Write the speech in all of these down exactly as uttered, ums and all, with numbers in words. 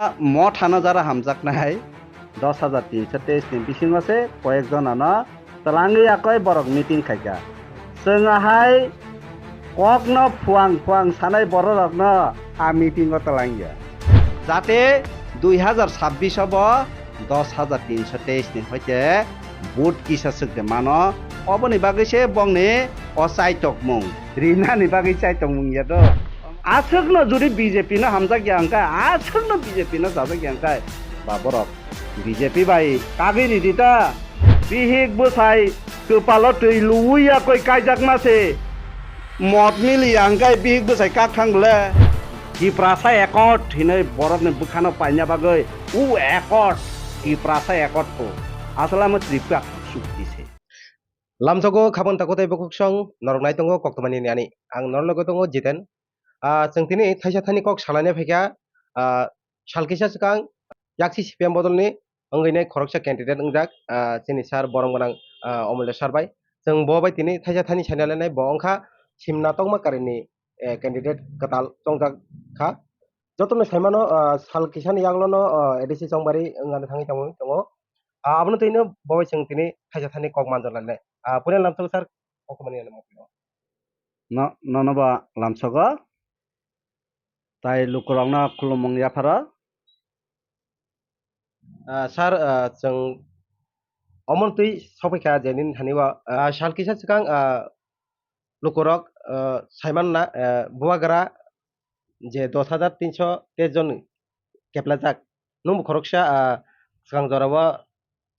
Mothano jara hamjaknai dos hajar tinso teis ni bisingo se koyek jonano twlangwi yakoi borok meeting khaikha. Chwng ahai kokno phuang phuang sanai bororokno a meeting o twlangya. Jate dui hajar sabbish o bo dos hajar tinso teis ni hoite vote kisa swk de mano, oboni bagwi se bongni o chaitokmung. Rinani bagwi chaitokmung ya do. Aswkno juri B J P no hamjak ya hwnkhe, aswkno B J P no chajak ya hwnkhe, ba borok B J P bai kagwi ridi ta. Bihik bwsai kwpalo twi luwi yakoi kaijakma se. Mot mili ya hwnkhe bihik bwsai kak thang bole. Tiprasa Accord hinwi borokni bwkhano paina bagwi o Accord, Tiprasa Accord to aswlamo Tripura chukti se. Lamsogo khabon tako tei bukhuk song norok nai tongo koktwmani ni ani. Ang norok logo tongo Jiten. Ah, chwng tini thaisa thani kok salaina phaikha, ah, sal kisa swkang yaksi C P M bodolni wngwi nai khoroksa candidate wngjak, ah, chini sir borom gwnang, ah, Omolya sir bai. Chwng bo bai tini thaisa thani saina lainai, bo wngkha simna tongma karini, eh, candidate kwtal chongjak kha. Jotono saimano, ah, sal kisani yaglono, ah, A D C chongbari wngani thangwi tongwi tongo. Ah, abono twino bo bai chwng tini thaisa thani kok manjak lainai. Ah, puila lamsogo sir, kok mani ano mokno. No, nono ba lamsogo. Tai lukurokno khulumung yapharo. Ah, sir, ah, chwng omontwi sokphaikha je nini thani o, ah, sal kisa swkang, ah, lukurok, ah, saimanna, ah, bubagra je dos hajar tinso teis jon keplajak. Nwngbo khoroksa, ah, swkang jorao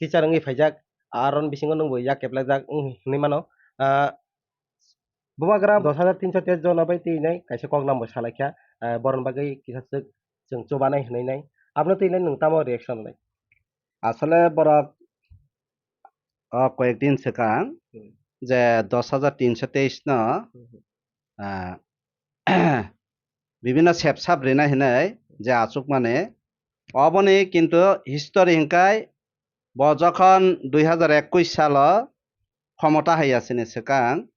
teacher wngwi phaijak, aron bisingo nwngbo yak keplajak wng hinwi mano. Ah, Bubagra dos hajar tinso teis jona bai twi nai kaisa koknambo salaikha, ah, boroni bagwi kisa swk chwng chubanai hinwi nai. Abono twi nai nwng tamo reaction lai? Asole borok, o, koyek din swkang Hmm. je dos hajar tinso teis no, Hmm. ah, bibhinno sep sap rina hinwi je achukmani, oboni kintu history hinkai bo jokhon dui hajar ekush salo khomota hai asini swkang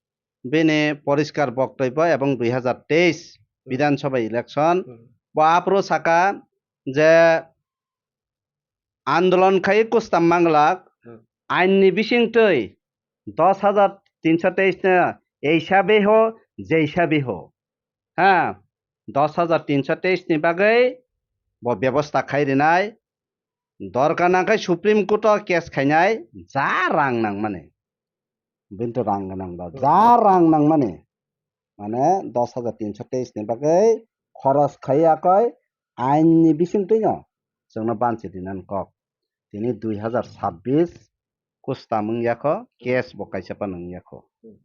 bini poriskar boktobyo ebong dui hajar teis Hmm. Bidhan Sabha election Hmm. bo aphuru saka je andolon khai kustam manglak Hmm. Ain ni bisingtwi dos hajar tinso teis no eisa beho jeisa beho ha dos hajar tinso teis ni bagwi bo bebosta khai rinai. Dorkar nangkhe Supreme Court o case khainai, ja rang nangmani. Bini to rang gwnang ba, Hmm. ja rang nangmani. Mane dos hajar tinso teis ni bagwi khoros khai yakoi ain ni bisingtwi no chwngno banchi rinani kok. Tini dui hajar sabbish kustam wng yakho, case bo kaisa phano wng yakho. Hmm.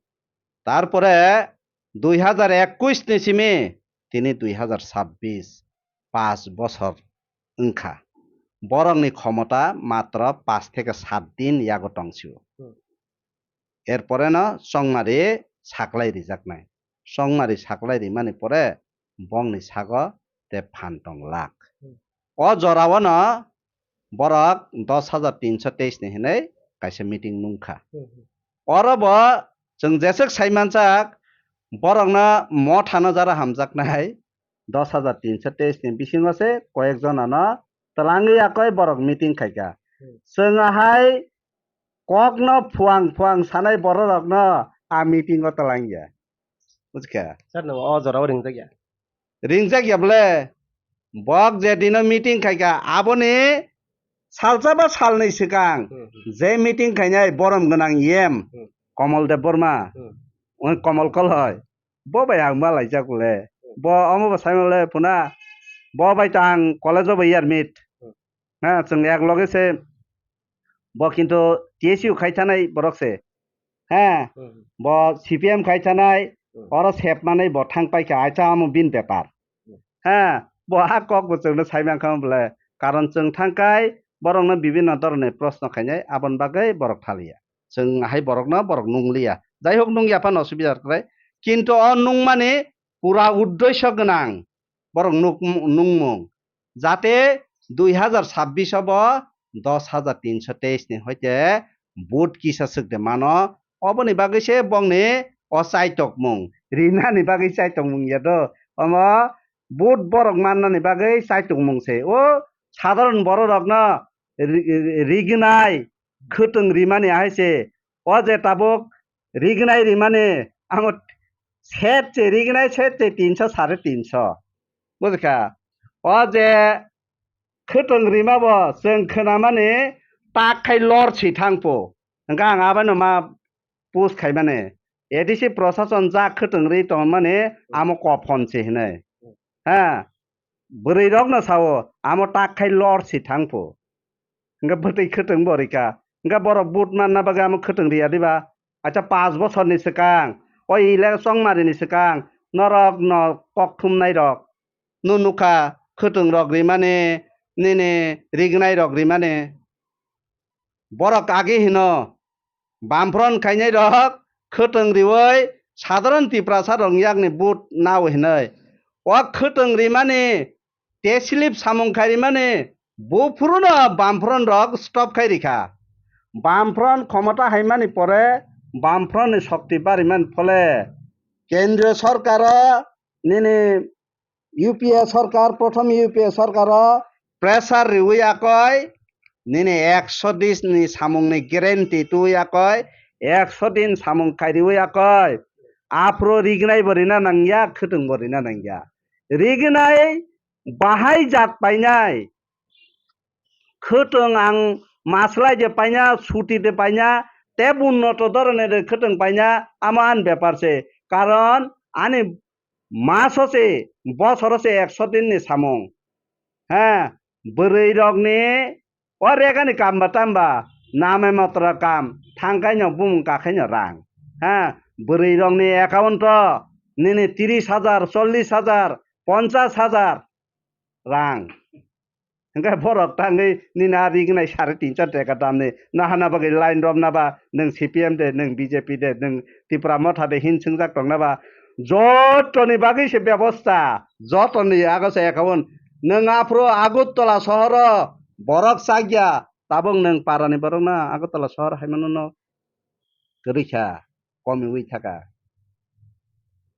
Tarpore dui hajar ekush ni simi tini dui hajar sabbish, paanch bochor wngkha. Borokni khomota matro paanch theke saat din yago tongsio. Hmm. Erpore no chongmari saklai rijaknai. Chongmari saklai rimani pore bongni sago te phan tong lak. Hmm. O jorao no borok dos hajar tinso teis ni hinwi kaisa meeting nungkha. Hmm, hmm. Oro bo chwng jeswk sai manjak, borokno mothano jara hamjaknai dos hajar tinso teis ni bisingo se koyek jonano twlangwi yakoi borok meeting khaikha. Hmm. Chwng ahai kokno phuang phuang sanai bororokno a meeting o twlangya. Bujikha? Sir, no, o jorao ringjak ya? Ringjak ya bole? Bok je dino meeting khaikha, aboni salsa ba salnwi swkang Hmm, hmm. je meeting khainai borom gwnang E M Hmm. Komol Debbarma, Hmm. Komol Koloi, bo bai ang ma laijak bole. Hmm. Bo omo bo sai mole phuna, bo bai to ang college o bo year meet. Hmm. Ha, chwng ek loge se bo kintu T S U khai thanai borok se. Ha, Hmm. bo C P M khai thanai, Hmm. oro sep manai bo thang paikha, acha amo bin bepar. Hmm. Ha, bo a kok bo chwngno sai mankha bole, karon chwng thangkai borokno bibhinno dhoroner proshno khainai, aboni bagwi borok thaliya. Chwng hai borokno borok nungliya. Jai hok nungya phano osubida kwrwi, kintu o nungmani pura uddesho gwnang borok nuk-, nungmung. Jate dui hajar sabbish o bo dos hajar tinso teis ni hoite vote kisa swk de mano. Oboni bagwi se bongni o chaitokmung. Rinani bagwi chaitokmung ya do. Omo vote borok mannani bagwi chaitokmung se. O sadharon bororokno ri-, ri-, rignai khwtwng rimani hai se. O je tabuk rignai rimani amo set se rignai set se tinso sare tinso. Bujikha? O je khwtwng rima bo chwng khwnamani tak khai lor si thangpo. Hwnkhe ang abono ma post khaimani. A D C prosason jak khwtwng ri tongmani amo kophon se hinwi. Ha, bwrwi rokno sao amo tak khai lor si thangpo. Hwnkhe bwtwi khwtwng bo rikha. Hwnkhe borok vote manna bagwi amo khwtwng riya diba? Acha, panch bosorni swkang, o election chongmarini swkang norok no kok thumnai rok. Nw nukha khwtwng rok rimani, nini rignai rok rimani. Borok agi hino bamphron khainai rok khwtwng riwi sadharon Tiprasa rok yakni vote nao hinwi. O khwtwng rimani, te slip samung khai rimani, buphuruno bamphron rok stop khai rikha. Bamphron khomota haimani pore bamphron ni shokti barimani phole kendriyo sorkaro nini U P A sorkar, prothom U P A sorkaro pressure riwi akoi, nini ekso din ni samungni guarantee twi akoi, ekso din samung khairiwi akoi, aphuru rignai bo rina nangya, khwtwng bo rina nangya. Rignai bahai jat painai, khwtwng ang maslai je paina, suti de paina, tei bunnoto dhoroner khwtwng paina, amo ani bepar se. Karon ani maso se, bosoro se ekso din ni samung. Ha, bwrwi rokni o regani kam ba tamba, namai matra kam, thangkhaino bumung kakhaino rang. Ha, bwrwi rokni account o nini tris hajar, chollis hajar, ponchas hajar rang. Hingke borok tangwi nini a rignai sare tinso teka damni. Nahana bagwi line romna ba, nwng C P M de, nwng B J P de, nwng Tipra Motha de hin swngjak tongna ba. Jotoni bagwi se bebosta, jotoni ago se account. Nwng aphuru Agartala sohoro borok chakya, tabuk nwng parani borokno Agartala sohor hai mano no kwrwi kha, komiwi thaka.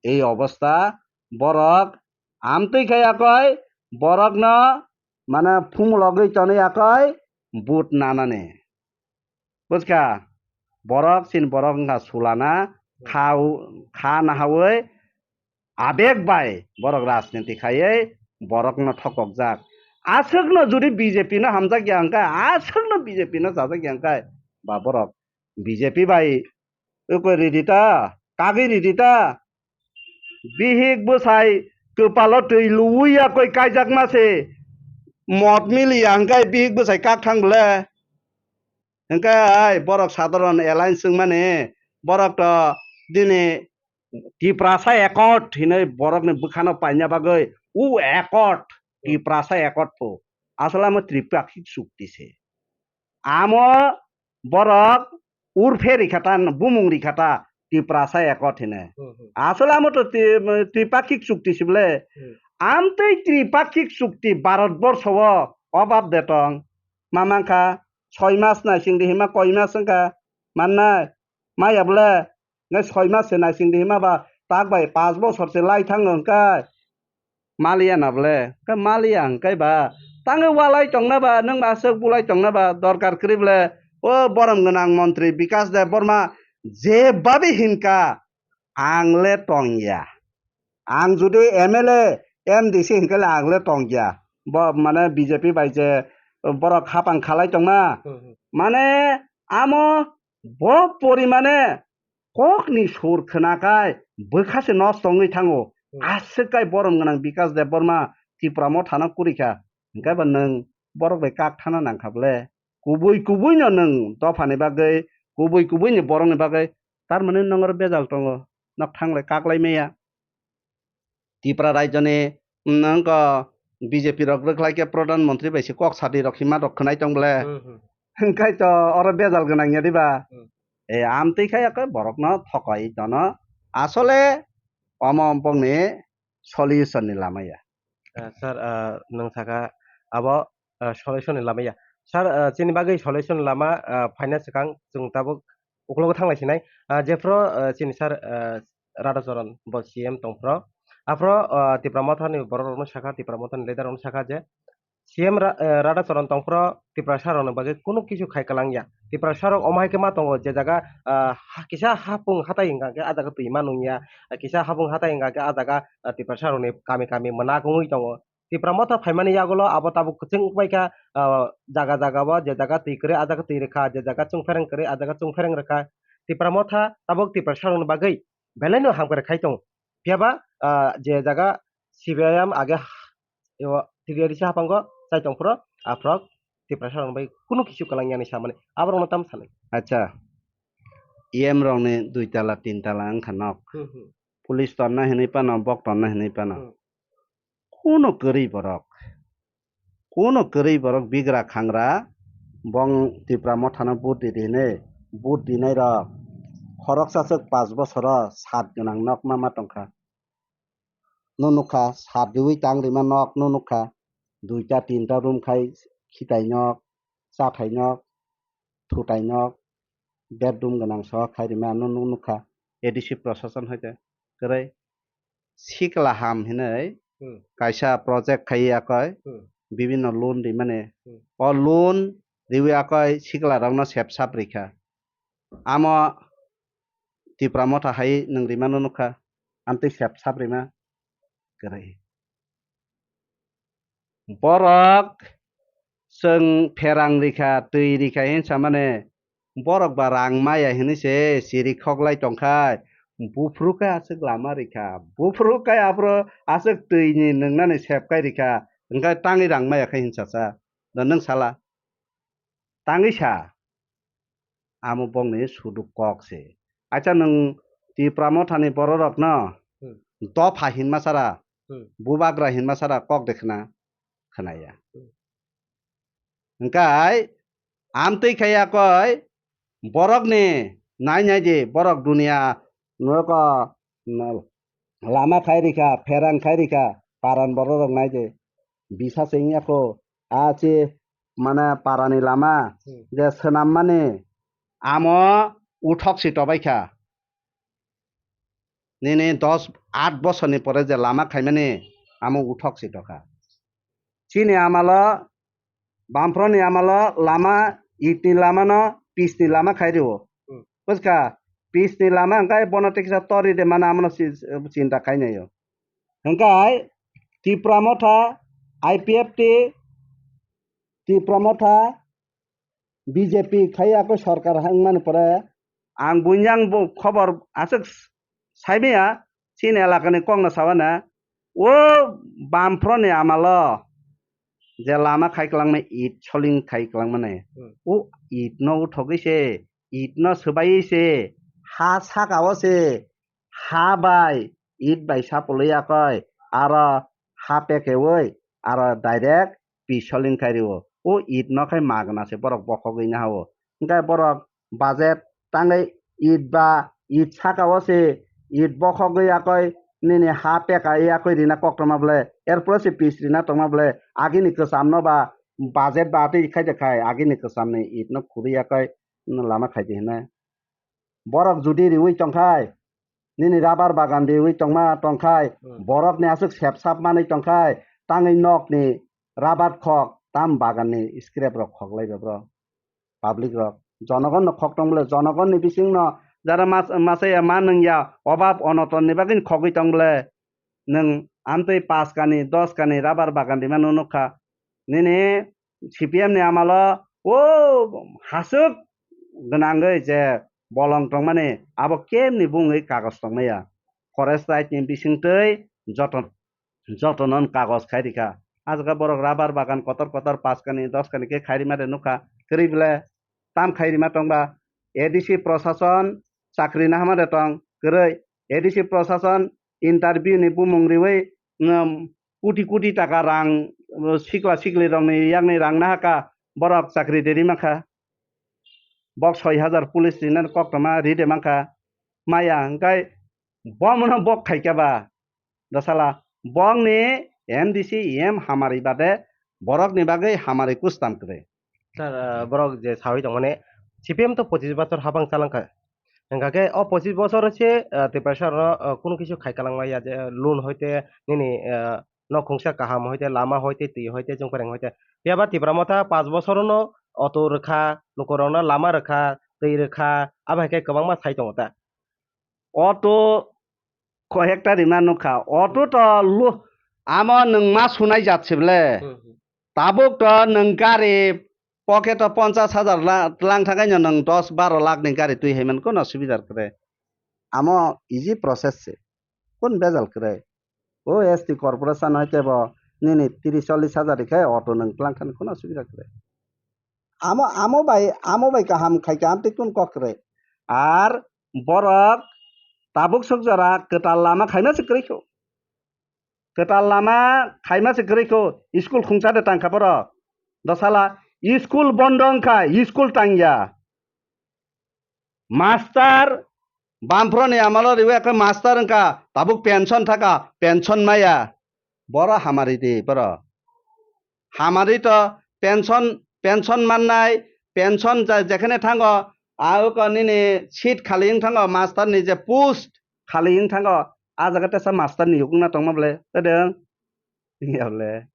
Ei obosta borok amtwi khai akoi, borokno mane phumulogwi tonwi akoi, but nanani. Bujkha, borok chini borok wngkha sulana, kha u-, kha nahawi, abeg bai borok rajniti khaiwi borokno thokokjak. Aswkno judi B J P no hamjakya hwnkhe, aswkno B J P no chajakya hwnkhe, ba borok B J P bai ukoi ridi ta, kagwi ridi ta. Bihik bwsai kwpalo twi luwi yakoi kaijakma se mot miliya hwnkhe bihik bwsai kak thang bwle. Hwnkhe ai borok sadharon alliance wngmani, borok to dini Tiprasa Accord hinwi borokni bwkhano paina bagwi u accord, Tiprasa Accord pho. Asole amo tripakhik chukti se. Amo borok urphe rikha ta, bumung rikha ta, Tiprasa Accord hinwi. Hmm, hmm. Asole amo to tri-, tripakhik chukti se bwle. Hmm. Amtwi tripakhik chukti Bharat borsho o obab de tong. Ma mankha, soi mas naising di hima koi mas wngkha. Mannai, maya bwle. Ngai soi mas se naising di hima ba tak bai panch bosor se lai thango hwnkhe. Maliya na bwle, khe maliya hwnkhe ba. Tangwi walai tongna ba, nwng aswk bulai tongna ba, dorkar kwrwi bwle. O borom gwnang montri Bikash Debbarma je babi hinka, ang le tongya. Ang judi M L A, M D C hinkhe le ang le tongya. Bo mane B J P bai je borok hapang khalai tongma. Hmm, hmm. Mane amo bo porimane kokni sur khwnakhai bwkha se nosto wngwi thango. Hmm. Aswk kai borom gwnang Bikash Debbarma Tipra Mothano kwrwi kha. Hwnkhe ba nwng borok bai kak thana nang kha bwle? Kubui kubui no nwng dophani bagwi, kubui kubui ni borokni bagwi, tar mane nwng oro bejal tongo, nok thanglai kaklai maya. Tipra rajyoni, mm, nwng ko B J P rok rwkhlai khe pradhan mantri bai se kok sadi rok hima rok khwnai tong bwle. Hmm, hmm. Hwnkhe to oro bejal gwnang ya diba? Hmm. E, amtwi khe eko borokno thokoi tono. Asole omo bongni solution ni lama ya. Ah, sir, ah, nwng saka abo, ah, solution ni lama ya. Sir, ah, chini bagwi solution lama, ah, phaina swkang chwng tabuk uklogo thanglai sinai. Ah, jephru, ah, chini sir, ah, Radhacharan bo C M tongphru. Aphru, ah, Tipra Mothani borok rokno saka, Tipra Mothani leader rokno saka je, C M Ra-, eh, Radhacharan tongphuru Tiprasa rokni bagwi kunu kisu khai kwlangya. Tiprasa rok omo hai khe ma tongo, je jaga, ah, ha-, kisa hapung hatai hwnkha khe ah jaga twi ma nungya, ah, kisa hapung hatai hwnkha khe ah jaga, ah, Tiprasa rokni kami kami mwnak wngwi tongo. Tipra Motha phaimani yagulo abo tabuk kwchwng wngpai kha, ah, jaga jaga o je jaga twi kwrwi ah jaga twi rwkha, je jaga chwngphereng kwrwi ah jaga chwngphereng rwkha. Tipra Motha tabuk Tiprasa rokni bagwi belaino hamkrai khai tongo. Phiya ba, ah, je jaga C P I M age ha-, o T D R C haphango chai tongphuru, aphuru Tiprasa rokni bagwi kunu kisu kwlangyani samani. Aborokno tamo sanai. Acha, E M rokni dui tala, tin tala wngkha nok. Hmm, hmm. Police tonna hinwi phano, bok tonna hinwi phano. Hmm. Kuno kwrwi borok. Kuno kwrwi borok bigra khangra, bong Tipra Mothano vote di di hinwi, vote dinai rok khoroksa swk panch bosoro sat gwnang nok ma ma tongkha. No nukha, sat riwi tang rima nok no nukha. Duita tinta room khai khitai nok, chathai nok, thutai nok, bedroom gwnang soho khai rima no nuk-, nukha. A D C prosason hai khe kwrwi sikla ham hinwi Hmm. kaisa project khai yakoi Hmm. bibinno loan rimani. Hmm. O loan riwi yakoi sikla rokno sep sap rikha. Amo Tipra Motha hai nwng rima no nukha. Amtwi sep sap rima kwrwi. Borok chwng pherang rikha, twi rikha hinwi samani, borok ba rang maya hinwi se siri khoklai tongkhai, buphuru khe aswk lama rikha, buphuru khe aphuru aswk twi ni nwngnani sep kai rikha, hwnkhe tangwi rang maya khe hinwi sasa, da nwng sala? Tangwi sa. Amo bokni sudu kok se. Acha nwng Tipra Mothani bororokno Hmm. dopha hinma sara, Hmm. bubagra hinma sara kok de khna, khnaya. Hmm. Hwnkhe amtwi khai yakoi borokni nai nai di, borok dunia noko lama khai rikha, pherang khai rikha, paran bororok nai di. Bisa se wngya kho, a che mane parani lama Hmm. je swnammani amo uthok si tobai kha. Nini dos, aat bosorni pore je lama khaimani amo uthok si tokha. Chini amalo, Bamphoroni amalo lama, itni lamano pisni lama khai rio. Hmm. Buskha, pisni lama hwnkhe bono tekisa tori de mano amono si-, chinta khai naio. Hwnkhe Tipra Motha, I P F T, Tipra Motha, B J P khai yakoi sorkar wngmani pore ang buini ang bo khobor aswk saimaya, chini elakani kokno sawana, o Bamphoroni amalo je lama khai kwlangma it soling khai kwlangmani, Hmm. o itno uthogwi se, itno swbaiwi se, ha sakao se, ha bai it bai sapului yakoi, aro ha pekeui, aro direct pisoling kai rio. O it no khai magna se borok bokhogwi nahao. Hwnkhe borok budget tangwi it ba it sakao se it bokhogwi yakoi nini ha peka yakoi rina koktoma bole, erpore se pis rina tongma bole, agini kwcham no ba budget ba atwi khai de khai, agini kwcham ni it no khurwi yakoi lama khai di hinai. Borok judi riwi tongkhai, nini rabar bagan riwi tongma tongkhai, Hmm. borokni aswk sepsap manwi tongkhai, tangwi nokni rabar khok, tam baganni scrap rok khoklai ba bro, public rok. Jonogon no khok tong bole, jonogon ni bising no jara mas-, masaya ma nungya, obab onoton ni bagwi khogwi tong bole, nwng amtwi paskani, doskani rabar bagan rima no nukha. Nini C P M ni amalo o hasuk gwnangwi je bolong tongmani abo kemni bungwi kagoj tongmaya. Forest right ni bisingtwi joto, jotono kagoj khai rikha. Ah jaga borok rabar bagan kotor kotor paskani, doskani khe khai rima de nukha. Kwrwi bwle tam khai rima tongba? A D C prosason chakri nahama de tong kwrwi. A D C prosason interview ni bumung riwi, um, koti koti taka rang, um, sikla sikli rokni yakni rang nahaka borok chakri de ri mankha. Bok soi hajar police rinani koktoma ri de mankha. Maya hwnkhe bomono bok khaikha ba. Dosala, bokni M D C E M hamari bade borokni bagwi hamari kustam kwrwi. Sir, ah, borok je sawi tongmani, C P M to pochis bosor habang chalangkha. Hwnkha khe o pochis bosor se, ah, Tiprasa rokno, ah, kunu kisu khai kwlangma ya je, ah, loan hoite nini, ah, Nok khungsa kaham hoite, lama hoite, twi hoite, chwngpreng hoite. Phiya ba Tipra Motha panch bosor no auto rwkha, lukurokno lama rwkha, twi rwkha, abo hai khe kwbangma sai tongo ta. Auto kho hekta rima nukha. Auto to lu-, amo nwng ma sunai jat se ble. Hmm, hmm. Tabuk to nwng gari pocket o ponchas hajar la-, lang thangkhaino nwng dos baro lakh ni gari twi hai man kono subidar kwrwi. Amo easy process se. Kun bejal kwrwi. O S T corporation hai tebo nini tris chollis hajar rikhe auto nwng tlang thani kono subidar kwrwi. Amo, amo bai, amo bai kaham khai kaham tei kun kok kwrwi. Ar borok tabuk sok jora kwtal lama khaima se kwrwi kho. Kwtal lama khaima se kwrwi kho. School khungsa de tangkha borok. Dosala school bondo wngkha, school tangya. Master, bamphro ni amalo riwi khe master wngkha, tabuk pension thaka, pension maya. Boro hamari di, boro. Hamari to pension, pension mannai, pension ja-, jekhene thango, a uko nini seat khali wng thango, master ni je post khali wng thango, a jaga tesa master ni yukungna tongma ble, tadeng? Wngya ble.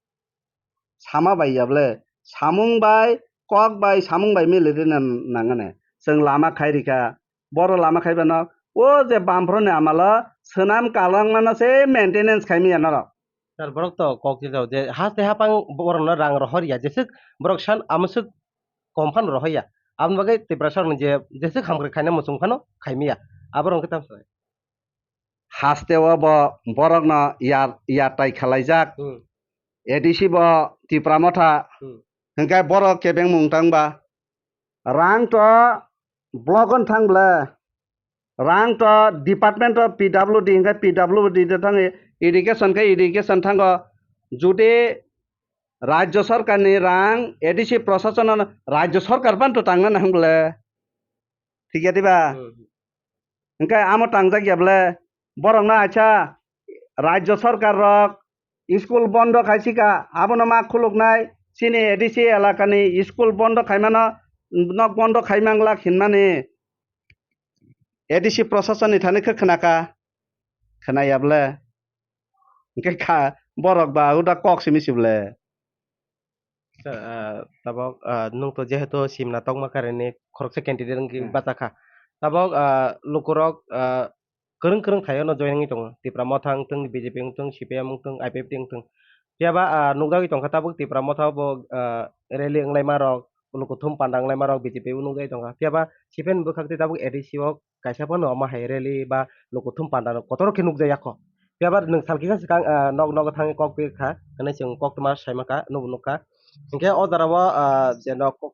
Sama bai ya ble. Samung bai, kok bai, samung bai mili rina nangane. Chwng lama khai rikha. Boro lama khai bano, o je bamphro ni amalo swnam kalangmano se maintenance khai maya norok. Sir, borok to kok je je haste hapang borokno rang rohor ya, jeswk borok san amswk kom phano rohor ya. Aboni bagwi Tiprasa rokni je jeswk hamkrai khaina muchung phano khai maya. Aborok wngkhe tamo sanai. Haste o bo borokno yar, yartai khalaijak. Hmm. A D C bo Tipra Motha. Hmm. Hingkhe borok kebengmung tang ba. Rang to block on thang ble. Rang to department of P W D hingkhe P W D de thang, education khe education thango. Judi Rajya Sarkar ni rang A D C prosason no Rajya Sarkar ban to tangna nang ble. Thik ya diba? Hmm. Hingkhe amo tangjak ya ble, borokno aisa Rajya Sarkar rok school bondo khai sika, abono ma khuluknai, chini A D C elakani school bondo khaimano, nok bondo khai manglak hinmani A D C prosason ni thani khe khnaka, khna ya ble? Hingkhe kha, borok ba huda kok simi si ble. Sir, ah, tabok, ah, nwng to jehetu simna tongma karini khoroksa candidate wngwi Hmm. bachakha. Tabok, ah, lukurok, ah, kwrwng kwrwng thaio no join wngwi tongo. Tipra Motha wngthwng, B J P wngthwng, C P I M wngthwng, I P F T wngthwng. Phiyaba, ah, nukjagwi tongkha tabok Tipra Motha bo, ah, rally wnglaima rok, lukuthum panda wnglaima rok B J P bo nukjagwi tongkha. Phiyaba C P I M ni bwkhak tei tabok A D C o kaisa phano omo hai rally ba lukuthum panda rok kotor khe nukjaya kho. Phiya ba nwng sal kisa swkang, ah, nok nogo thangwi kok pir kha, hwnwi chwng koktwma sai mankha, nukbo nukha. Hinkhe o jora o, ah, je nok kok,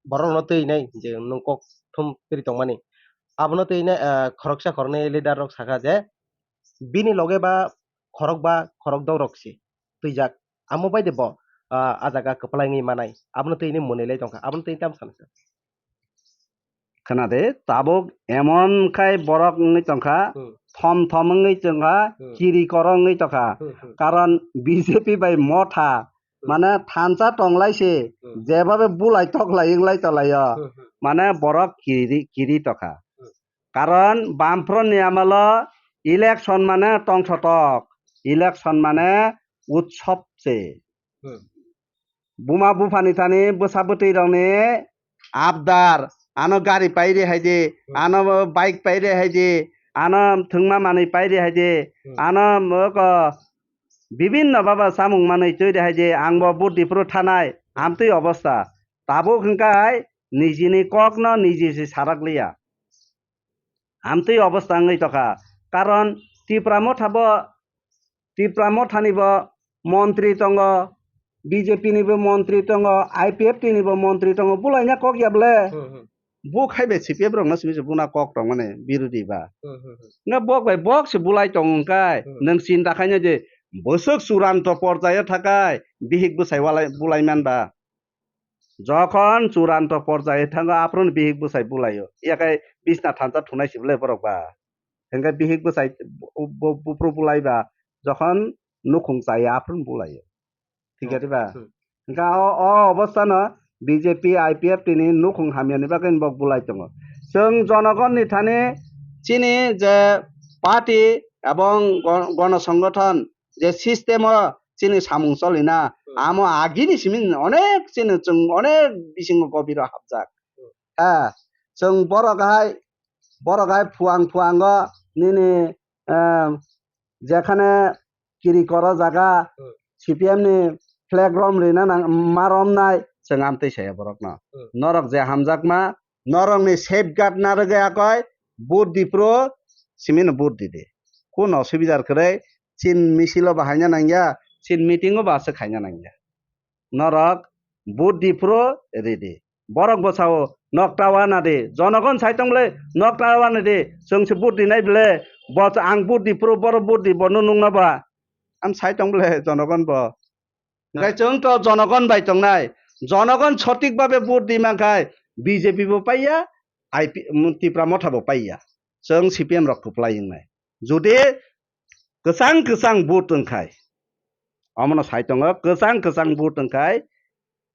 borok no twi nai je nwng kok thum piri tongmani. Abono twi nai, ah, khoroksa khoroknwi leader rok sakha je bini loge ba khorok ba khorok dok rok se twijak. Amo bai de bo, ah, ah jaga kwplai wngwi manai. Abono twi nai mwnwi lai tongkha. Abono twi tam sana. Khna de, tabuk emon khai borok wngwi tongkha, Hmm. thom thom wngwi tongkha, Hmm. kiri koro wngwi tongkha. Hmm, hmm. Karon B J P bai Motha, Hmm. mane thansa tonglai se, Hmm. jebabe bulai toklai wnglai tonglaio, Hmm, hmm. mane borok kiri, kiri tongkha. Hmm. Karon Bamfront ni amalo election mane tongthotok, election mane utsob se. Hmm. Buma buphani thani bwsa bwtwi rokni abdar, ano gari pai ri hai di, Hmm. ano bike pai ri hai di, ano thwngma manwi pai ri hai di, Hmm. ano moko bibinno baba samung manwi twi ri hai di, ang bo vote diphuru thanai, amtwi obostha. Tabuk hwnkhe nijini kokno niji se sarak liya. Amtwi obostha wngwi tongkha. Karon Tipra Motha bo, Tipra Mothani bo montri tongo, B J P ni bo montri tongo, I P F T ni bo montri tongo, bulaina kok ya ble? Hmm, hmm. Bo khai bai C P F rokno simi se buna kok tongmani birodhi ba. Hmm, hmm, hmm. Nga bok bai bok se bulai tong wngkai, Hmm. nwng chinta khaina je bwswk churanto porjaio thakai bihik bwsai walai, bulai man ba. Jokhon churanto porjai thango, aphuru bihik bwsai bulaio. Yakai bisna thansa thunai si bwlai borok ba. Hingke bihik bwsai bu-, bu-, buphuru bulai ba, jokhon nukhung chaya, aphuru bulaio. Thik Oh, ati ba? Hmm. Hingke o, o obostha no B J P, I P F T ni nukhung hamya ni bagwi bo bulai tongo. Chwng jonogon ni thani chini je party ebong go-, gono songothon je system o chini samung cholina, hmm, amo agini simi onek chini chwng onek bisingo gobiro hapjak. Hmm. Ha, chwng borok hai, borok hai phuang phuango nini, eh, jekhane kiri koro jaga, hmm, C P M ni flag rom rina nang, ma romnai, chwng amtwi saya borokno. Hmm. Norok je hamjakma, norokni safeguard narwgwi akoi, vote di phuru, simino vote di di. Kun osubidar kwrwi, chin misilo bo haina nangya, chin meeting o bo aswk haina nangya. Norok vote di phuru ridi. Borok bo sao, nokta wana di. Jonogon sai tong bwle, nokta wana di. Chwng se vote di nai bwle. Bo ang vote di phuru, boro vote di, bono nungna ba. Am sai tong bwle, jonogon bo. Hwnkhe chwng to jonogon bai tongnai. Jonogon sothik babe vote di mankhai, B J P bo paiya, I P, Tipra Motha bo paiya. Chwng C P M rok kwplai wngnai. Jodi kwchang kwchang vote wngkhai, omono sai tongo, kwchang kwchang vote wngkhai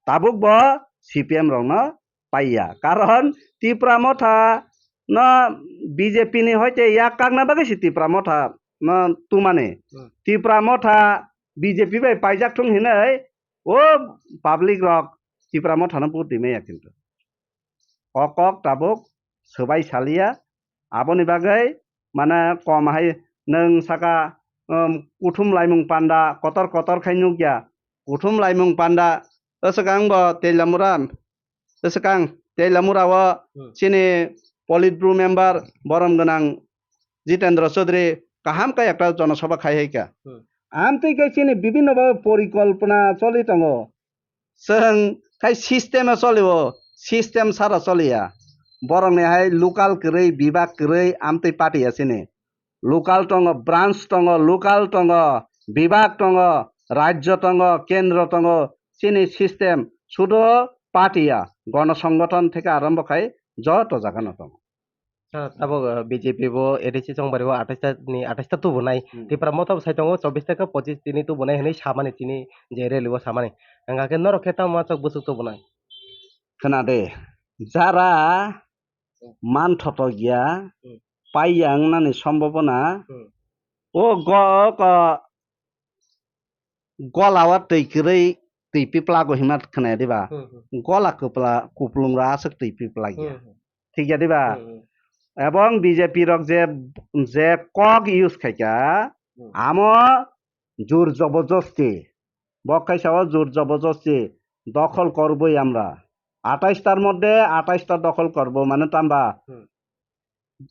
tabuk bo C P M rokno paiya. Karon Tipra Motha no B J P ni hoite yak kakna bagwi se Tipra Motha no tumani. Hmm. Tipra Motha B J P bai paijak thung hinwi o public rok Tipra Motha no vote rimaya kintu. O kok tabuk swbai saliya. Aboni bagwi mane kom hai nwng saka, um, kuthum laimung panda kotor kotor khai nukya. Kuthum laimung panda, o swkang bo Teilamura, o swkang Teilamura o, hmm, chini Politburo member borom gwnang Jitendra Chaudhary kaham khe ekta jonosobha khai hai kha. Hmm. Amtwi khe chini bibhinno bhabe porikolpona choli tongo. Chwng khai system o cholio, system sara choliya. Borokni hai local kwrwi, bibak kwrwi amtwi party ya chini. Local tongo, branch tongo, local tongo, bibak tongo, rajyo tongo, kendro tongo, chini system sudo party ya, gono songothon theke arambo khai joto jagano tongo. Sir, tabuk, uh, B J P bo A D C chongbario atais ta ni atais ta tubunai. Hmm. Tipra Motha bo sai tongo chobbish ta khe pochis tini tubunai hinwi samani chini je rally o samani. Hwnkha khe norok khe tamo machok bwswk tubunai? Khna de, jara hmm, manthotok ya, hmm, paiya wngnani sombobona, hmm, o go-, o ko-, gola o twi kwrwi twi piplago hinma khwnaya diba? Hmm, hmm. Gola kupla-, kuplung rok aswk twi piplak ya. Hmm, hmm. Thik ya diba? Hmm, hmm. Ebong B J P rok je, je kok use khaikha, hmm, amo jur jobojosti. Bo kaisa o jur jobojosti dokhol korbwi amra. Atais tar moddhe atais ta dokhol korbo mane tamba. Hmm.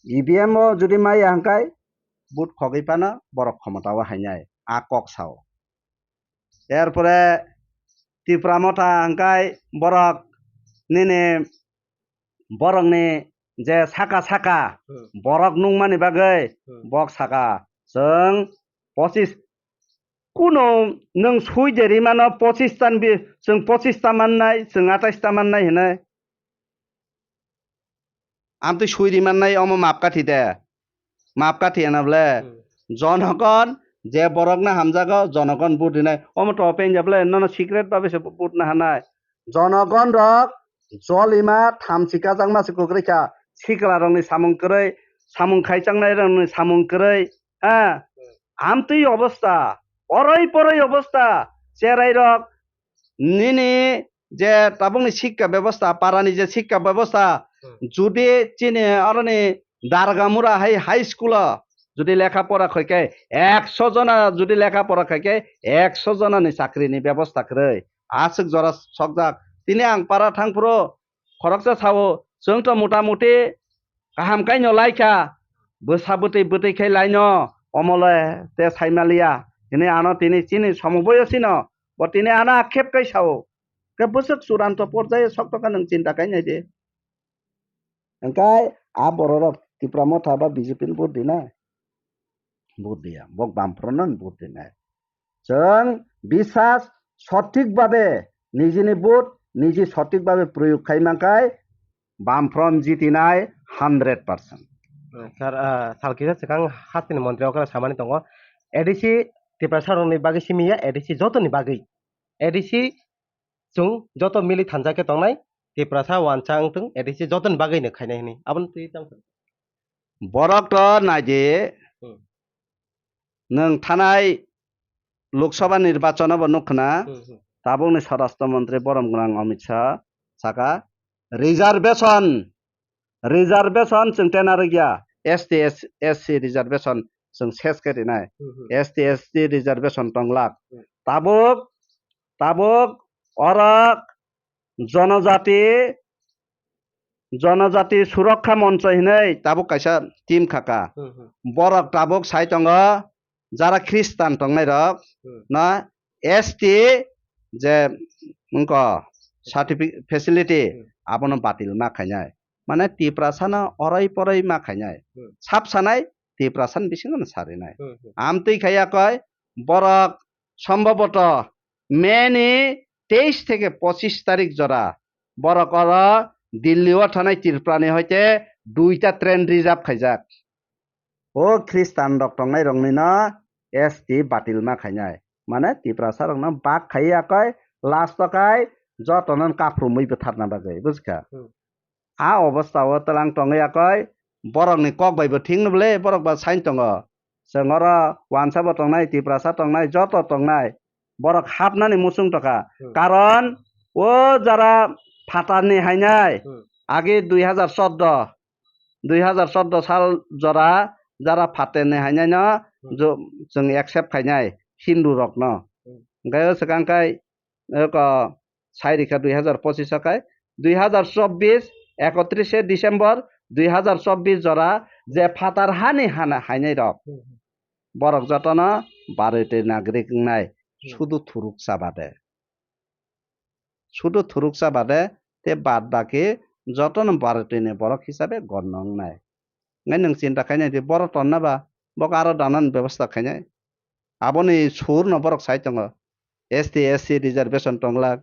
E V M o jodi maya hwnkhe vote khogwi phano borok khomota o hainai, a kok sao. Erpore Tipra Motha hwnkhe borok nini borokni je saka saka hmm, borok nungmani bagwi hmm, bok saka chwng pochis kuno nwng sui de rimano pochis tan bi chwng pochis ta mannai, chwng atais ta mannai hinwi. Amtwi sui rimannai omo map kathi de. Map kathi hwna bole. Hmm. Jonogon je borokno hamjago, jonogon vote rinai. Omo to open ja bole, nono secret babe se vote na hanai. Jonogon rok jolima thamchi kajakma se kwkrwi kha. Sikla rokni samung kwrwi, samung khaichaknai rokni samung kwrwi. Ha? Hmm. Amtwi obostha, oroi poroi obostha, cherai rok nini je tabukni sikka bebosta, parani je sikka bebosta, hmm, judi chini aroni Dargamura hai high school o judi lekha pora khaikhe ekso jona, judi lekha pora khaikhe ekso jona ni chakri ni bebosta kwrwi. Aswk jora sokjak. Tini ang para thangphuru khoroksa sao, chwng to mota moti kaham kaino laikha, bwsa bwtwi bwtwi khai laino, omole te saimaliya, hini ano tini chini somoboyo sino, bo tini ano akhep kai sao, khe bwswk churanto porjaio sokto khe nwng chinta kai naidi. Hwnkhe a bororok Tipra Motha ba B J P ni vote dinai? Vote diya, bok Bamfront no vote dinai. Chwng bisas sothik babe nijini vote niji sothik babe proyog khai mankhai Bamfront jitinai hundred percent. Sir, ah, sal kisa swkang hasteni montri okra samani tongo, A D C Tiprasa rokni bagwi simi ya, A D C jotoni bagwi. A D C chwng joto mili thansa khe tongnai, Tiprasa wansa wngtwng, A D C jotoni bagwino khainai hwnwi. Abono twi tang. Borok to naidi, hmm, nwng thanai Lok Sabha nirbachon o bo nuk khna, Hmm, hmm. Tabukni Swarashtra Montri borom gwnang Amit Shah saka, reservation, reservation chwng tena rwgya, S T, S C reservation chwng ses khe rinai, Hmm, hmm. S T, S C reservation tonglak. Hmm. Tabuk, tabuk orok jonojati, Jonojati Surokkha Moncho hinwi tabuk kaisa team khaka. Hmm, hmm. Borok tabuk sai tongo, jara Khristan tongnai rok Hmm. no S T je wngko certificate facility Hmm. abono batil ma khainai. Mane Tiprasa no oroi poroi ma khainai. Hmm. Sap sanai Tiprasa ni bisingo no sarinai. Hmm, hmm. Amtwi khaiya koi borok sombhoboto May ni teis theke pochis tarik jora borok oro Delhi o thanai Tripura ni hoite duita train reserve khaijak. O Khristan rok tongnai rokni no S T batil ma khainai. Mane Tiprasa rok no bak khaiya koi last o kai joto no kaprumwi bwtharna bagwi, bujikha? Hmm. A obostha o twlang tongwi yakoi borokni kok bai bo thik no bwle, borok ba sain tongo. Chwng oro wansa bo tongnai, Tiprasa tongnai, joto tongnai. Borok hapnani muchung tokha. Hmm. Karon o jara phatarni hainai, Hmm. agi dui hajar chordo, dui hajar chordo sal jora jara phatarni hainai no Hmm. jo-, chwng accept khainai Hindu rokno. Hmm. Hwnkhe o swkang kai eko sai rikha dui hajar pochis o kai, dui hajar chobbish, ekotrishe December dui hajar chobbish jora je phatar hani hana hainai rok, Hmm, hmm. borok jotono Bharatiya nagarik wngnai, Hmm. sudu thuruksa bade. Sudu thuruksa bade, te bad baki jotono Bharatiya ni borok hisabe gonno wngnai. Ngai nwng chinta khainai di, borok tonna ba, bok aro danani bebosta khainai. Aboni sur no borok sai tongo. S T, S C reservation tonglak.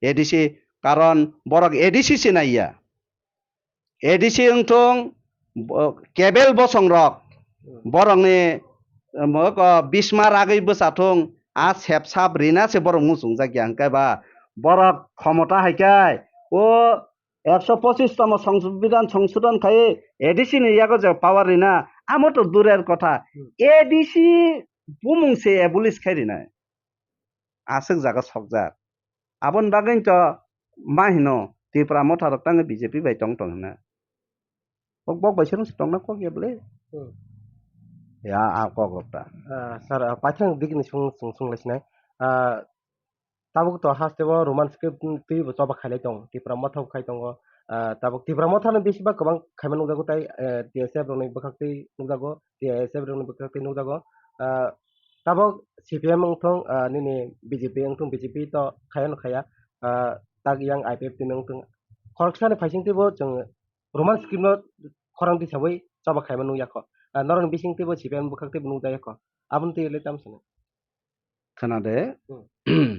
A D C, karon borok A D C se naiya. A D C wngthung, bo-, kebel bosong rok. Hmm. Borokni, um, ko bisma ragwi bwsathung, a sep sap rina se borok muchungjak ya hwnkhe ba. Borok khomota hai khe, o ekso pochis tomo Songsbidhan songsodhon khai A D C ni yago je power rina, amo to durer kotha. Hmm. A D C bumung se abolish khai rinai. Aswk jaga sokjak. Aboni bagwi to ma hino Tipra motha rok tangwi B J P bai tong tong hina. Bok, bok bai se tongna kok ya bwle. Hmm. Ya, a kok rok ta. Ah, sir, ah, paithang dikni sung, sung, sung lai sinai. Ah, tabuk to haste o Roman script twi bo choba khailai tong, Tipra motha bo khai tongo. Ah, tabuk Tipra motha no bisi ba kwbang khaima nukjago tai, eh, T S F rokni bwkhak twi nukjago, T S F rokni bwkhak twi nukjago. Ah, tabuk C P M wngthung, ah, nini B J P wngthung, B J P to khaya no khaya, ah, tak yang I P F T ni wngthung. Khoroksani phaising twi bo chwng Roman script no khorang tisawi choba khaima nukya kho. Ah, norokni bising twi bo C P M bwkhak twi bo nukjakya kho. Aboni twi le tamo sano. Khna de. Hmm.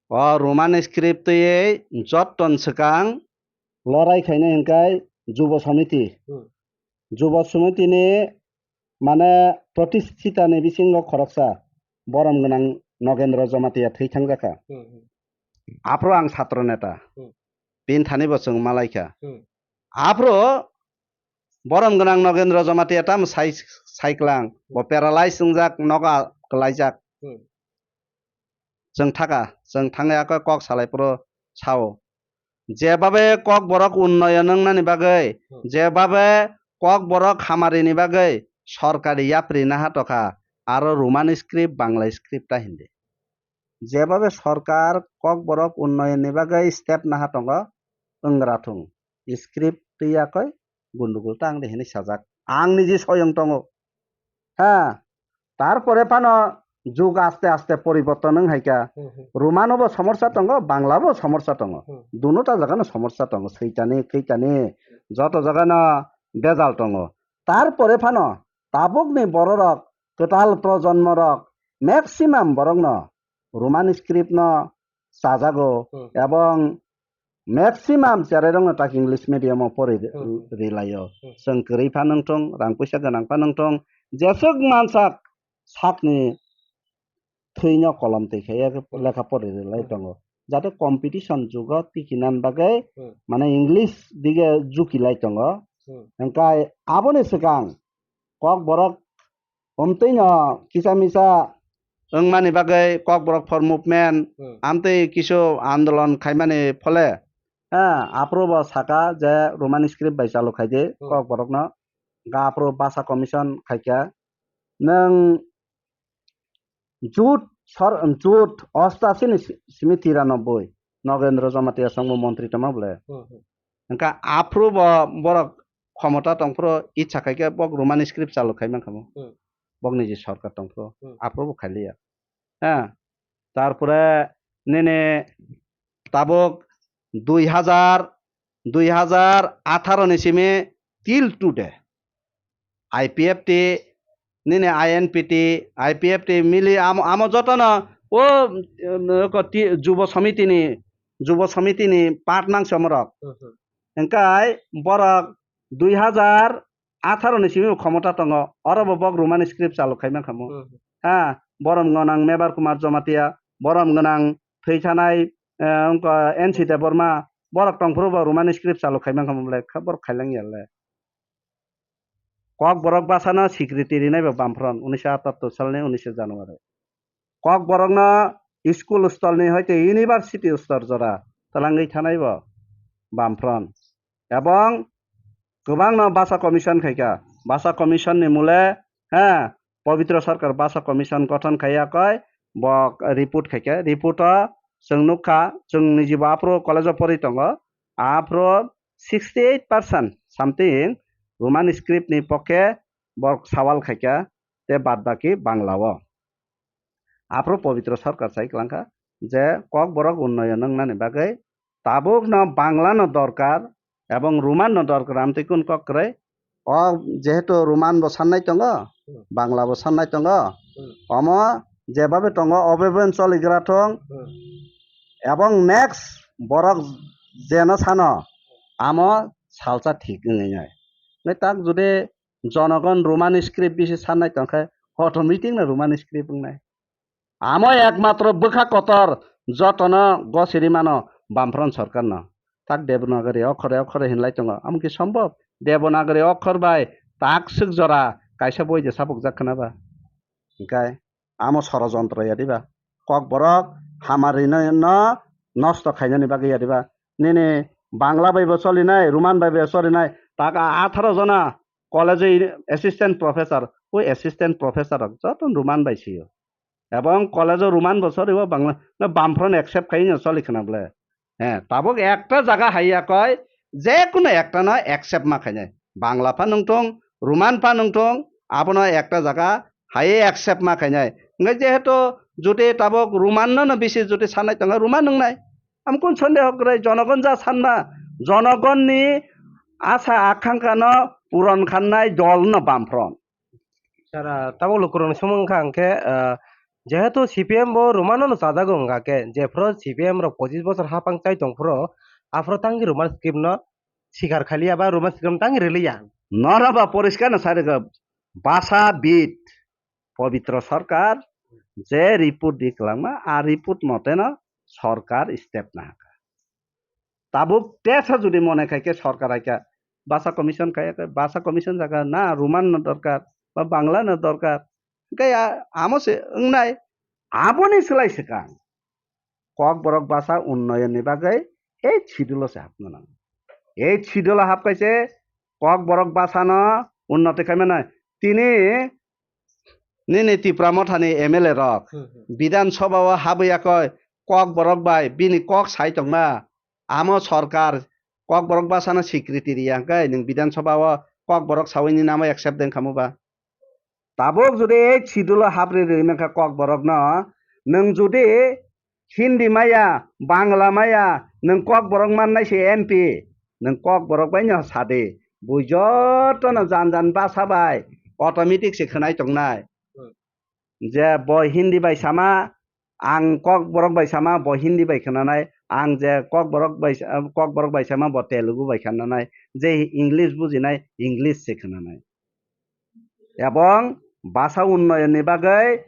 O Roman script twi jotton swkang lorai khainai hwnkhe Jubo Samiti. Hmm. Jubo Samiti ni mane protisthita ni bisingo khoroksa borom gwnang Nogendra Jamatia thwi thangjakha. Hmm, hmm. Aphuru ang satro neta. Hmm. Pin thani bo chwng malaikha. Hmm. Aphuru borom gwnang Nogendra Jamatia tamo sai, saiklang. Bo paralyze wngjak, nogo kwlaijak. Hmm. Chwng thaka, chwng thangwi ako kok salai phuru sao. Jebabe Kokborok unnoyon wngnani bagwi, Hmm. jebabe Kokborok hamarini bagwi sorkari yapri naha tokha, aro Roman script, Bangla script ta hindi. Jebabe sorkar Kokborok unnayonni bagwi step naha tongo, wngra thung. Script twi yakoi gundugul tang de hinwi sajak. Ang niji soyong tongo. Ha, tarpore phano jug aste aste poriborton wng hai kha. Hmm, hmm. Romano bo somorsa tongo, Bangla bo somorsa tongo. Hmm. Duno ta jagano somorsa tongo, switani, khitani, joto jagano bejal tongo. Tarpore phano tabukni bororok, kwtal projonmorok, maximum borokno Roman script no chajago, Hmm. ebong maximum cherai rokno tak English medium o pori Hmm. rilaio. Hmm. Chwng kwrwi pha nungthung, rang puisa gwnang pha nungthung, jeswk mansak sakni thwino kolom twi khaiya Hmm. lekha pori rilai Hmm. tongo. Jate competition jugo tikinan bagwi Hmm. mane English dige jukilai tongo. Hmm. Hwnkhe aboni swkang Kokborok omtwino kisa misa wngmani bagwi Kokborok for movement, hmm, amtwi kisu andolon khaimani phole, ha, aphuru bo saka je Roman script bai chalu khaidi, hmm, Kokborokno, ga aphuru basa commission khaikha. Nwng jut sor, jut ostashi ni si-, simi tiranoboi Nogendra Jamatia songbo montri tongma bole. Hmm, hmm. Hwnkha aphuru bo borok khomota tongphuru icha khaikhe bok Roman script chalu khai mankha mo. Hmm. Bok niji sorkar tongphuru, hmm, aphuru bo khailiya. Ha. Tarpore nini tabuk dui hazar, dui hazar atharo ni simi till today I P F T, nini I N P T, I P F T mili amo, amo jotono o, um, ko ti-, Jubo Samiti ni, Jubo Samiti ni part nang somorok. Hmm, hmm. Hwnkhe borok dui hazar atharo ni simi khomota tongo, oro bo bok Roman script chalu khai mankha mo. Hmm. Ha, borom gwnang Mebar Kumar Jamatia, borom gwnang thwi thanai, eh, wngkha N C Debbarma, borok tongphuru bo Roman script chalu khai mankha mo le, kha borok khailang ya le. Kokborok bwsano secretary nai bo Bamfront, unisho atattor salni unisho January. Kokborokno school stolni hoite university stor jora twlangwi thanai bo Bamfront. Ebong kwbangno basa commission khaikha. Basa commission ni mole, ha, Pabitra Sarkar basa commission gothon khaiya koi bo report khaikha. Report o chwng nukha, chwng nijibo aphuru college o pori tongo. Aphuru sixty eight percent something Roman script ni pokhe bo sawal khaikha, tei bad baki Bangla o. Aphuru Pabitra Sarkar sai kwlangkha je Kokborok unnoyon wngnani bagwi tabukno Bangla no dorkar ebong Roman no dorkar, amtwi kun kok kwrwi. O jehetu Roman bo sannai tongo, hmm, Bangla bo sannai tongo, hmm, omo jebabe tongo obe ben choligra thung, hmm, ebong next borok jeno sano amo salsa thik wngwi nai. Nai tak jodi jonogon Roman script bisi sannai tongkhe automatic no Roman script wngnai. Amo ekmatro bwkha kotor jotono gosiri mano Bamfront sorkarno. Tak Devanagari okhore okhore hinlai tongo. Amo ki sombhob? Devanagari okhor bai tak swk jora kaisa boi je sapukjak khna ba? Hinkhe amo sorojontro ya diba? Kokborok hamari no, no nosto khainani bagwi ya diba? Nini Bangla bai bo cholinai, Roman bai bo cholinai, tak a atharo jona college o assistant professor, o assistant professor rok joto Roman bai sio. Ebong college o Roman bo sori o Bangla, no Bamfront accept khai no choli khna bole. He, tabuk ekta jaga hai ya koi, je kono ekta no accept ma khainai. Bangla pha nungthung, Roman pha nungthung, abono ekta jaga hai accept ma khainai. Ngai jehetu jodi tabuk Roman no, no bisi jodi sanai tongo, Roman wngnai. Am kun sondeho kwrwi, jonogon ja sanma, jonogon ni asa akhankha no puron khannai dol no Bamfront. Sara, tabuk lukurokni sumung wngkha hwnkhe, ah, jehetu C P M bo Roman no chajago wngkha khe, jephru C P M rok pochis bochor hapang chai tongphuru, aphuru tangwi Roman script no sikar khaliya ba Roman script no tangwi rwliya. Nora ba poriskar no sai rwkha, basa bit Pabitra Sarkar je report di kwlangma, a report mote no sorkar step nahakha. Tabuk tesa jodi mone khai khe sorkar hai khe basa commission khai khe basa commission jaga na Roman no dorkar ba Bangla no dorkar. Hinkhe a-, amo se wngnai. Aboni swlai swkang Kokborok basa unnoyon ni bagwi eighth schedule o se hapna nango. Eighth schedule o hap khai se Kokborok basa no unnoti khai mano. Tini nini Tipra Mothani M L A rok, hmm, hmm, Bidhan Sabha o habwi yakoi Kokborok bai bini kok sai tongma, amo sorkar Kokborok bwsano secretary ya hwnkhe nwng Bidhan Sabha o Kokborok sawi ni namo accept de wngkha mo ba? Tabuk jodi eighth schedule o hapri rwi mankha Kokborok no, nwng jodi Hindi maya, Bangla maya, nwng Kokborok mannai se M P, nwng Kokborok bai no sadi, bui joto no jan jan basa bai automatic se khwnai tongnai. Hmm. Je bo Hindi bai sama, ang Kokborok bai sama, bo Hindi bai khwnanai, ang je Kokborok bai sa-, Kokborok bai sama, bo Telugu bai khwnanai, je English bujinai, English se khwnanai. Ebong basa unnoyon ni bagwi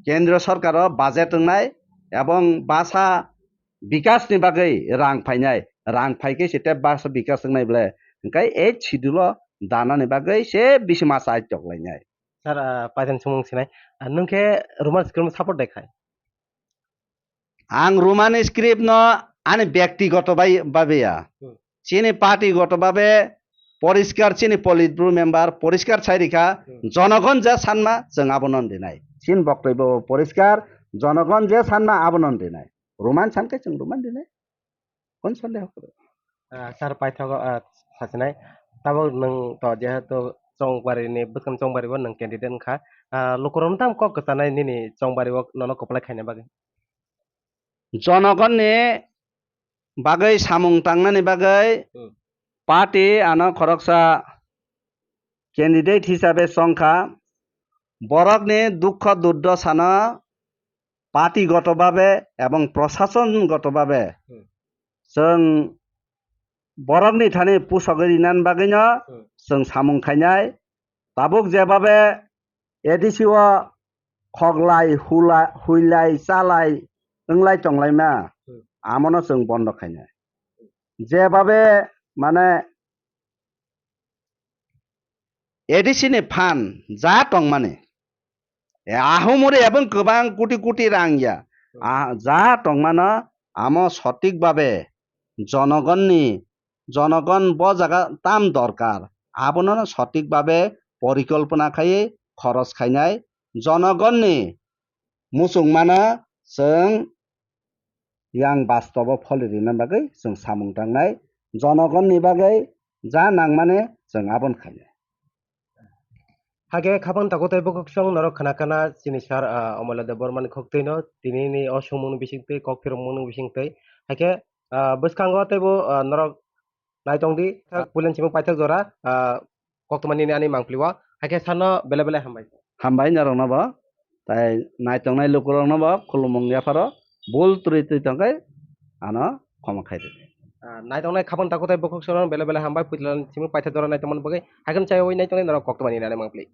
kendriyo sorkaro budget wngnai, ebong basa bikas ni bagwi rang phainai, rang phaikhe se tei basa bikas wngnai bole, hwnkhe eighth schedule o dana ni bagwi se bisi ma chai tok lainai. Sir, ah, paithak ni swngmung sinai. Ah, nwng khe Roman script no support de khai? Ang Roman script no ani byaktigoto bai, babe ya. Hmm. Chini party goto babe poriskar, chini Politburo member poriskar sai rikha, Hmm. jonogon je sanma chwng abono rinai. Chini boktobyo poriskar, jonogon je sanma abono rinai. Roman sankhe chwng Roman rinai. Kon sonde hokro. Ah, sir, paithago, ah, sachinai. Tabok nwng to jehetu Chongbari ni, bwskang Chongbari bo nwng candidate wngkha. Ah, lukurok no tam kok kwchanai nini Chongbari o nono kwplai khaina bagwi? Jonogon ni bagwi samung tangnani bagwi Hmm. party ano khoroksa candidate hisabe chongkha. Borokni dukho durdosano party goto babe ebong prosason goto babe Hmm. chwng borokni thani pusogwi rinani bagwino Hmm. chwng samung khainai. Tabuk jebabe A D C o khoklai, hula-, huilai, chalai, wnglai tonglaima, Hmm. amono chwng bondo khainai. Jebabe, mane, A D C ni phan ja tongmani, e, ahumuri ebong kwbang koti koti rang ya, Hmm. a, ja tongmano amo sotik babe jonogonni, jonogon bo jaga tam dorkar, abono sotik babe porikolpona khaiwi khoros khainai, jonogonni muchungmano chwng yang bastobo pholi rina bagwi chwng samung tangnai, jonogonni bagwi ja nangmani chwng abon khainai. Hakhe khapang tago tei bokhuksong norok khna khna chini sir, ah, Omolya Debbarmani khok twino tinini o songmungni bisingtwi, kok phirokmungni bisingtwi. Hakhe, ah, bwskango teibo, ah, norok naitongdi, ah, puilan chimung paithak jora, ah, koktwma nini ani mangpili o. Hakhe sano belai belai hambai. Hambai norokno bo. Tai naitongnai lukurokno bo khulumung yapharo bul twi twi tongkhe ano khoma khaidi. Ah, naitongnai khapang tago tei bokhuksong belai belai hambai puilan chimung paithak jora naitongmani bagwi. Hakhe chaywi naitongnai norok koktwma nini ani mangpili.